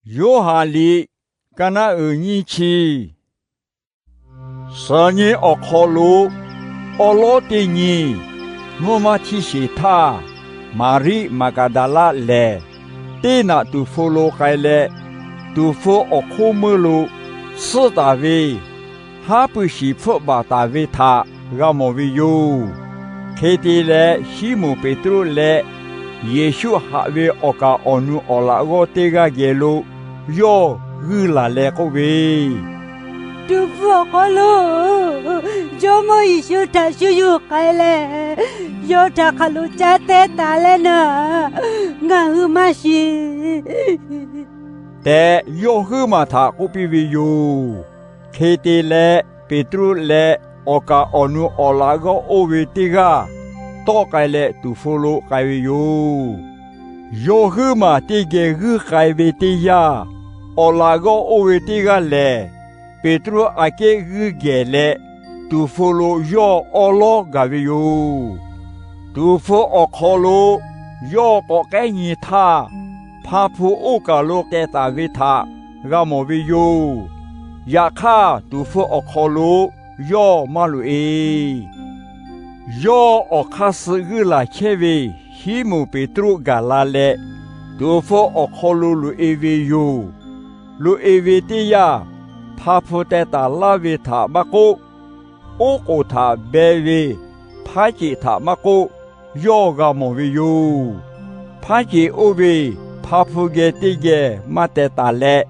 Yoˇhanˬ liꞈ, ka naˆ uiˍ nyiˇ chi. Suhˍ nyi awˬ hk'aw lo awˉ lawˉ teˇ nyi, mvuhˇ maˇ htiˇ sheˍ htaˇ, Maˍriˆ Maˍgaˍdaˍlaˆ lehˬ, teˇ naꞈ tuˍ hpfuh lo k'ai leh, tuˍ hpfuh awˬ hk'oˆ meuˇ lo tsuhˇ taˍ ve haˉ pui shiˍ hpfuhˆ baˬ taˍ ve htaꞈ g'a mawˬ ve yoˬ. Hk'e te leh, Siˉmonˍ Peˍtruˆ leh Yeˍsuˆ haꞈ ve awˬ kaˍ awˬ nu awˬ laꞈ g'awˇ teˇ g'aˇ geh lo yawˇ g'uiˇ laˬ leh k'oˆ ve, Tuˍ hpfuh awˬ hk'aw lo Jawˇmawˇ Yeˍsuˆ htaꞈ shu yuˬ k'ai leh, yawˇ htaꞈ hk'aˬ lo caˇ teh taˍ leh naˬ, ngaˬ hui maˇ shiˍ tehꞈ, yawˇ huiˉ maˬ htaꞈ k'oˆ piˇ ve yoˬ. Hk'e te leh, Peˍtruˆ leh awˬ kaˍ awˬ nu awˬ laꞈ g'awˇ oˇ ve teˇ g'aˇ tawˆ k'ai leh tuˍ hpfuh lo k'ai ve yoˬ. Yawˇ huiˉ maˬ teˇ geh g'uiˇ k'ai ve teˇ yanˇ, awˬ laꞈ g'awˇ oˇ ve teˇ g'aˇ lehˬ, Peˍtruˆ aꞈ kehˉ g'uiˇ gehˬ leh, tuˍ hpfuh lo yawˇ awˉ lawˉ gaˬ ve yoˬ. Tuˍ hpfuh awˬ hk'aw lo yawˇ k'awꞈ k'ehˉ nyi htaˇ, hpa hpu oˇ kaˬ lo teh taˍ ve htaꞈ g'a mawˬ ve yoˬ. Yaꞈ hk'aˇ, tuˍ hpfuh awˬ hk'aw lo yawˇ maˇ loꞈ-e. Yawˇ awˬ hk'aˇ suh g'uiˇ laˬ chehˇ ve Siˉmonˍ Peˍtruˆ gaˬ la leh, tuˍ hpfuh awˬ hk'aw lo loꞈ-e ve yoˬ. Loꞈ-e ve teˇ yanˇ, hpa hpu teh taˍ laˇ ve htaꞈ maˇ k'oˆ, oˉ k'oˍ htaꞈ beh ve hpaˉ ceꞈ htaꞈ maˇ k'oˆ, yawˇ g'a mawˬ ve yoˬ. Hpaˉ ceꞈ oˇ ve hpa hpu geh teˇ geh maˇ teh taˍ leh,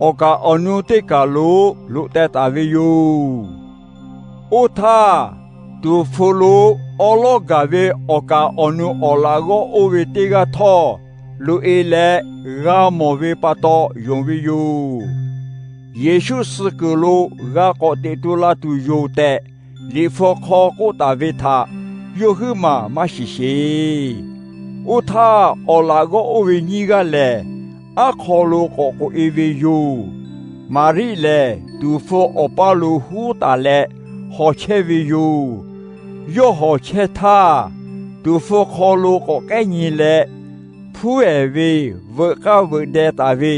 awˬ kaˍ awˬ nu teˇ kaˬ lo loꞈ teh taˍ ve yoˬ. Oˇ htaˇ, tuˍ hpfuh lo awˉ lawˉ gaˬ ve awˬ kaˍ awˬ nu awˬ laꞈ g'awˇ oˇ ve teˇ g'aˇ htawˇ loꞈ-e leh g'a mawˬ ve pa taw yonˍ ve yoˬ. Yeˍsuˆ suh kuiˬ lo g'a k'awꞈ teꞈ tu la tuˬ yoˬ tehꞈ, Liꞈ hpu hk'aw k'oˆ taˍ ve htaꞈ yawˇ huiˉ maˬ maˇ shiˍ sheˍ. Oˇ htaˇ, awˬ laꞈ g'awˇ oˇ ve nyiˇ g'aˇ lehˬ, aˉ hk'aw lo k'awꞈ k'oꞈ-e ve yoˬ. Maˍriˆ lehˬ, tuˍ hpfuh awˬ paˇ lo huˉ taˍ leh hawˬ chehˇ ve yoˬ. Yawˇ hawˬ chehˇ htaˇ, tuˍ hpfuh hk'aw lo k'awꞈ k'ehˉ nyi leh, hpuˉ ehˍ ve veuꞈ k'aˇ veuꞈ deh taˍ ve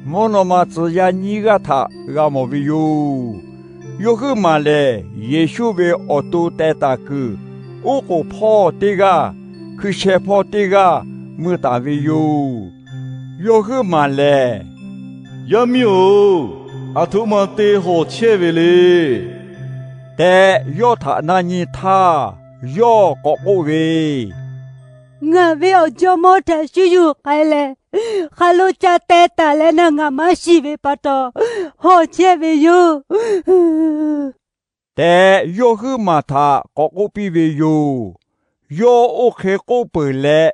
mvuhˇ naw ma tcuh yaˇ nyiˇ g'aˇ htaꞈ g'a mawˬ ve yoˬ. Yawˇ huiˉ maˬ lehˬ, Yeˍsuˆ ve awˬ to teh taˍ kuiˬ oˉ k'oˍ hpawˇ teˇ g'aˇ, hkui sheh hpawˇ teˇ g'aˇ mui taˍ ve yoˬ. Yawˇ huiˉ maˬ lehˬ, Yaˇ miˇ-oˬ, aˬ htoꞈ ma te hawˬ chehˇ ve le tehꞈ yawˇ htaꞈ na nyi htaˇ, yawˇ k'awꞈ k'oˆ ve, Ngaˬ ve awˬ jawˇmawˇ htaꞈ shu yuˬ k'ai leh, hk'aˬ lo ca teh taˍ leh naˬ ngaˬ maˇ shiˍ ve pa taw, hawˬ chehˇ ve yoˬ tehꞈ, yawˇ huiˉ maˬ htaꞈ k'awꞈ k'oˆ piˇ ve yoˬ. Yawˇ oˇ hk'e k'oˆ peuˬ leh,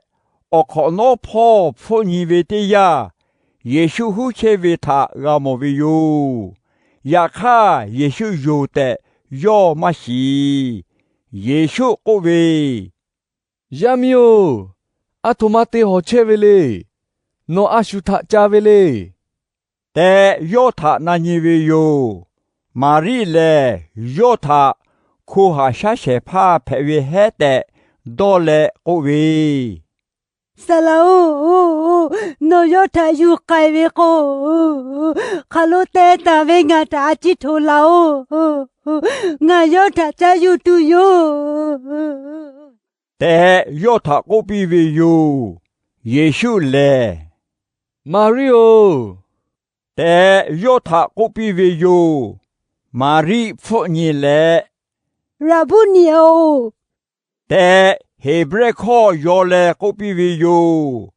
awˬ hk'awꞈ nawˉ hpawˇ hpfuhˆ nyi ve teˇ yanˇ, Yeˍsuˆ huˉ chehˇ ve htaꞈ g'a mawˬ ve yoˬ. Yaꞈ hk'aˇ, Yeˍsuˆ yoˬ tehꞈ yawˇ maˇ shiˍ. Yeˍsuˆ k'oˆ ve, Yaˇ miˇ-oˬ, aˬ htoꞈ ma te hawˬ chehˇ ve le. Nawˬ a shu htaꞈ ca ve le tehꞈ, yawˇ htaꞈ na nyi ve yoˬ. Maˍriˆ lehˬ, yawˇ htaꞈ hko haꞈ shaˉ shehˍ hpaˇ hpehꞈ ve hehˉ tehꞈ dawˇ leh k'oˆ ve, Saˍ laꞈ-oˬ, nawˬ yawˇ htaꞈ yuˬ k'ai ve k'o, hk'aˬ lo teh taˍ ve ngaˬ htaꞈ a ciˉ hto laˬ-oˬ. Ngaˬ yawˇ htaꞈ caˇ yuˬ tuˬ yoˬ tehꞈ, yawˇ htaꞈ k'oˆ piˇ ve yoˬ. Yeˍsuˆ lehˬ, Maˍriˆ-oˬ tehꞈ, yawˇ htaꞈ k'oˆ piˇ ve yoˬ. Maˍriˆ hpfuhˆ nyi leh, Raˍbuˆniˍ-oˬ tehꞈ, Heˍbrehˇ hkawˇ yaw leh k'oˆ piˇ ve yoˬ.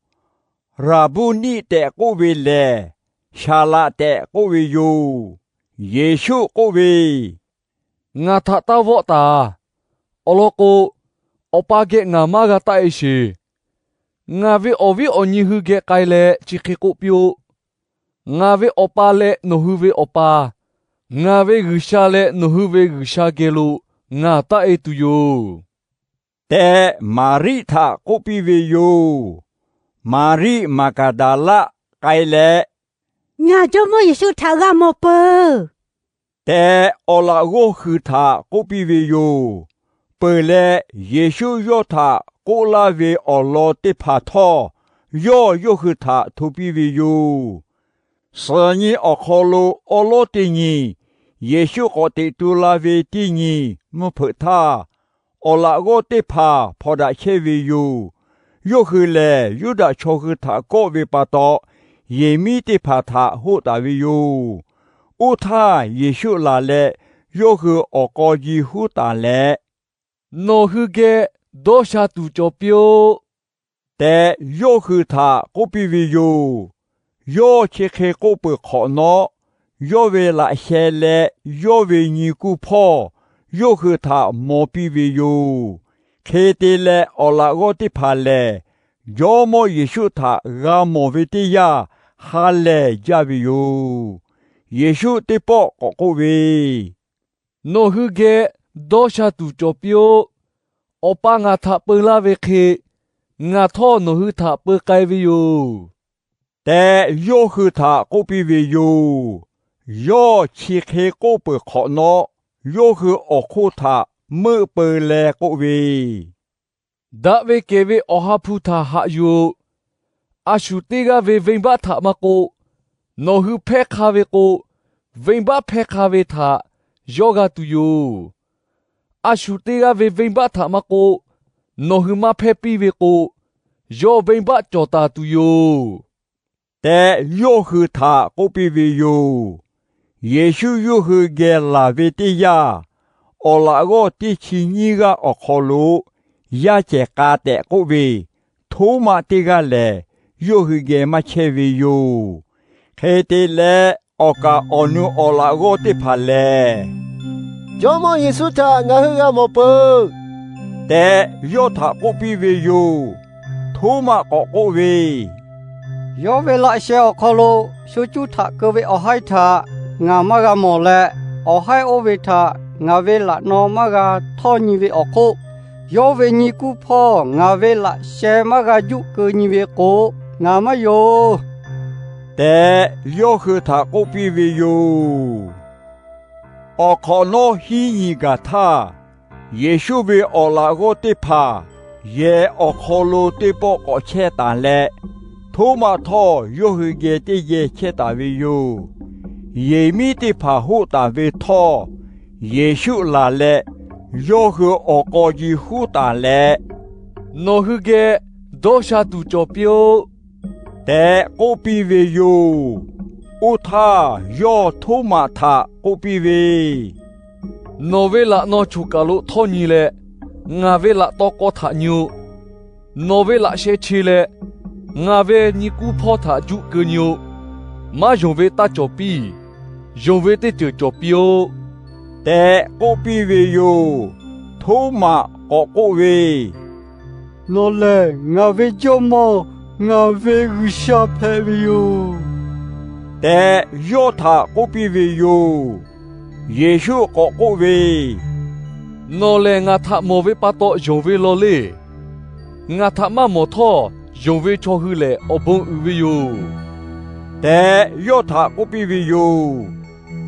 Raˍbuˆniˆ tehꞈ k'oˆ ve lehˬ, Saˍ laꞈ tehꞈ k'oˆ ve yoˬ. Yeˍsuˆ k'oˆ ve, Ngaˬ htaꞈ taˇ vawˆ taˍ. Awˬ lawn k'o, Awˬ pa geh ngaˬ maˇ g'a taˆ-e sheˍ. Ngaˬ ve awˬ viˉ awˬ nyi hui geh k'ai leh chi hk'e k'oˆ piˇ-oˆ. Ngaˬ ve Awˬ pa leh nawˬ hui ve Awˬ pa, ngaˬ ve G'uiˬsha leh nawˬ hui ve G'uiˬsha geh lo ngaˬ taˆ-e tuˬ yoˬ tehꞈ, Maˍriˆ htaꞈ k'oˆ piˇ ve yoˬ. Maˍriˆ Maˍgaˍdaˍlaˆ k'ai leh, Ngaˬ Jawˇmawˇ Yeˍsuˆ htaꞈ g'a mawˬ peuˬ tehꞈ, awˬ laꞈ g'awˇ hui htaꞈ k'oˆ piˇ ve yoˬ. Peuˬ leh, Yeˍsuˆ yawˇ htaꞈ k'oˆ laˇ ve awˬ lawn teˇ hpaˍ htawˇ, yawˇ yawˇ hui htaꞈ hto piˇ ve yoˬ. Suhˍ nyi awˬ hk'aw lo awˉ lawˉ teˇ nyi, Yeˍsuˆ k'awꞈ teꞈ tu la ve teˇ nyi mvuhˇ hpeuꞈ htaˇ, awˬ laꞈ g'awˇ teˇ hpaˍ hpawnˬ daꞈ chehˇ ve yoˬ. Yawˇ hui lehˬ, Yuˇdaꞈ chaw hui htaꞈ kawˆ ve pa taw, yehˬ miˉ teˇ hpaˍ htaꞈ hoˆ taˍ ve yoˬ. Oˇ htaˇ Yeˍsuˆ laˬ leh, yawˇ hui awˬ k'aw ji huˉ taˍ leh, Nawˬ hui geh dawˇ sha tuˬ cawˬ piˇ-oˆ tehꞈ, yawˇ hui htaꞈ k'oˆ piˇ ve yoˬ. Yawˇ chi hk'e k'oˆ peuˬ hk'awꞈ nawˉ, yawˇ ve laꞈ sheh leh yawˇ ve nyi kuˇ hpawˇ yawˇ hui htaꞈ mawˬ piˇ ve yoˬ. Hk'e te leh, awˬ laꞈ g'awˇ teˇ hpaˍ lehˬ, Jawˇmawˇ Yeˍsuˆ htaꞈ g'a mawˬ ve teˇ yanˇ, ha lehˬ jaˇ ve yoˬ. Yeˍsuˆ teˇ pawˆ k'awꞈ k'oˆ ve, Nawˬ hui geh dawˇ sha tuˬ cawˬ piˇ-oˆ. Awˬ pa ngaˬ htaꞈ peu laˇ ve hk'e, ngaˬ htawˇ nawˬ hui htaꞈ peu k'ai ve yoˬ tehꞈ, yawˇ hui htaꞈ k'oˆ piˇ ve yoˬ. Yawˇ chi hk'e k'oˆ peuˬ hk'awꞈ nawˉ, yawˇ hui awˬ hk'oˆ htaꞈ meuˆ peu leh k'oˆ ve, Daꞈ ve kehˬ ve Awˬ ha hpu htaꞈ haꞈ yuˬ-oꞈ. A shu teˇ g'aˇ ve venˇbaˆ htaꞈ maˇ k'oˆ, nawˬ hui hpehˇ hk'a ve k'o, venˇbaˆ hpehˇ hk'a ve htaꞈ yawˇ g'a tuˬ yoˬ. A shu teˇ g'aˇ ve venˇbaˆ htaꞈ maˇ k'oˆ, nawˬ hui maˇ hpehˇ piˇ ve k'o, yawˇ venˇbaˆ cawˬ taˍ tuˬ yoˬ tehꞈ, yawˇ hui htaꞈ k'oˆ piˇ ve yoˬ. Yeˍsuˆ yawˇ hui geh laˬ ve teˇ yanˇ, awˬ laꞈ g'awˇ teˇ chi nyiˇ g'aˇ awˬ hk'aw lo yaˇ cehˬ k'a tehꞈ k'oˆ ve Htoˉmaꞈ teˇ g'aˇ lehˬ, yawˇ hui geh maˇ chehˇ ve yoˬ. Hk'e te leh, awˬ kaˍ awˬ nu awˬ laꞈ g'awˇ teˇ hpaˍ lehˬ, Jawˇmawˇ Yeˍsuˆ htaꞈ ngaˬ hui g'a mawˬ peuˬ tehꞈ, yawˇ htaꞈ k'oˆ piˇ ve yoˬ. Htoˉmaꞈ k'awꞈ k'oˆ ve, Yawˇ ve laꞈ sheh awˬ hk'aw lo shu cuˇ htaꞈ keu ve awˬ haiˉ htaꞈ ngaˬ maˇ g'a mawˬ leh, awˬ haiˉ oˇ ve htaꞈ ngaˬ ve laꞈ naw maˇ g'a htawˇ nyi ve awˬ hk'oˆ, yawˇ ve nyi kuˇ hpawˇ ngaˬ ve laꞈ sheh maˇ g'a juˆ keu nyi ve k'o, ngaˬ maˇ yonˍ tehꞈ, yawˇ hui htaꞈ k'oˆ piˇ ve yoˬ. Awˬ hk'awꞈ nawˉ hiˉ nyi gaˬ htaˇ, Yeˍsuˆ ve awˬ laꞈ g'awˇ teˇ hpaˍ yehˬ awˬ hk'aw lo teˇ pawˆ k'awꞈ chehˇ taˍ leh, Htoˉmaꞈ htawˇ yawˇ hui geh teˇ geh chehˇ taˍ ve yoˬ. Yehˬ miˉ teˇ hpaˍ hoˆ taˍ ve htawˇ, Yeˍsuˆ laˬ leh yawˇ hui awˬ k'aw ji huˉ taˍ leh, Nawˬ hui geh dawˇ sha tuˬ cawˬ piˇ-oˆ tehꞈ k'oˆ piˇ ve yoˬ. Oˇ htaˇ yawˇ Htoˉmaꞈ htaꞈ k'oˆ piˇ ve, Nawˬ ve laꞈ naw choˬ kaˬ lo htawˇ nyi leh, ngaˬ ve laꞈ taw k'aw htaꞈ nyi-o. Nawˬ ve laꞈ sheh che leh, ngaˬ ve nyi kuˇ hpawˇ htaꞈ juˆ keu nyi-o. Maˇ yonˍ ve taˇ cawˬ piˇ. Yonˍ ve teˇ ceuˬ cawˬ piˇ-oˆ tehꞈ k'oˆ piˇ ve yoˬ. Htoˉmaꞈ k'awꞈ k'oˆ ve, Nawˬ lehˬ ngaˬ ve Jawˇmawˇ, ngaˬ ve G'uiˬsha hpehꞈ ve yoˬ tehꞈ, yawˇ htaꞈ k'oˆ piˇ ve yoˬ. Yeˍsuˆ k'awꞈ k'oˆ ve, Nawˬ lehˬ ngaˬ htaꞈ mawˬ ve pa taw yonˍ ve law leˇ. Ngaˬ htaꞈ maˇ mawˬ htawˇ, yonˍ ve chaw hui lehˬ awˬ bon uiˍ ve yoˬ tehꞈ, yawˇ htaꞈ k'oˆ piˇ ve yoˬ.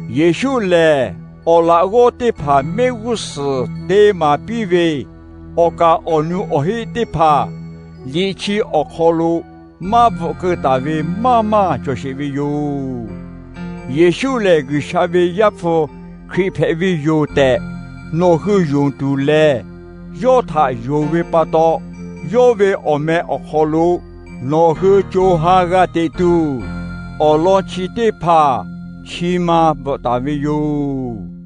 Yeˍsuˆ lehˬ, awˬ laꞈ g'awˇ teˇ hpaˍ mehˆ g'uˇ suhˍ te maˍ piˇ ve awˬ kaˍ awˬ nu awˬ heˆ teˇ hpaˍ liꞈ chi awˬ hk'aw lo maˇ bvuhꞈ keu taˍ ve maˇ maˇ cawˬ sheˍ ve yoˬ. Yeˍsuˆ lehˬ G'uiˬsha ve Yaˇ hpu Hkriꞈ hpehꞈ ve yoˬ tehꞈ nawˬ hui yonˍ tuˬ leh, yawˇ htaꞈ yonˍ ve pa taw, yawˇ ve awˬ meh awˬ hk'aw lo nawˬ hui co ha g'a teꞈ tuˬ, awˬ lawn chi teˇ hpaˍ chi ma bvuhꞈ taˍ ve yoˬ.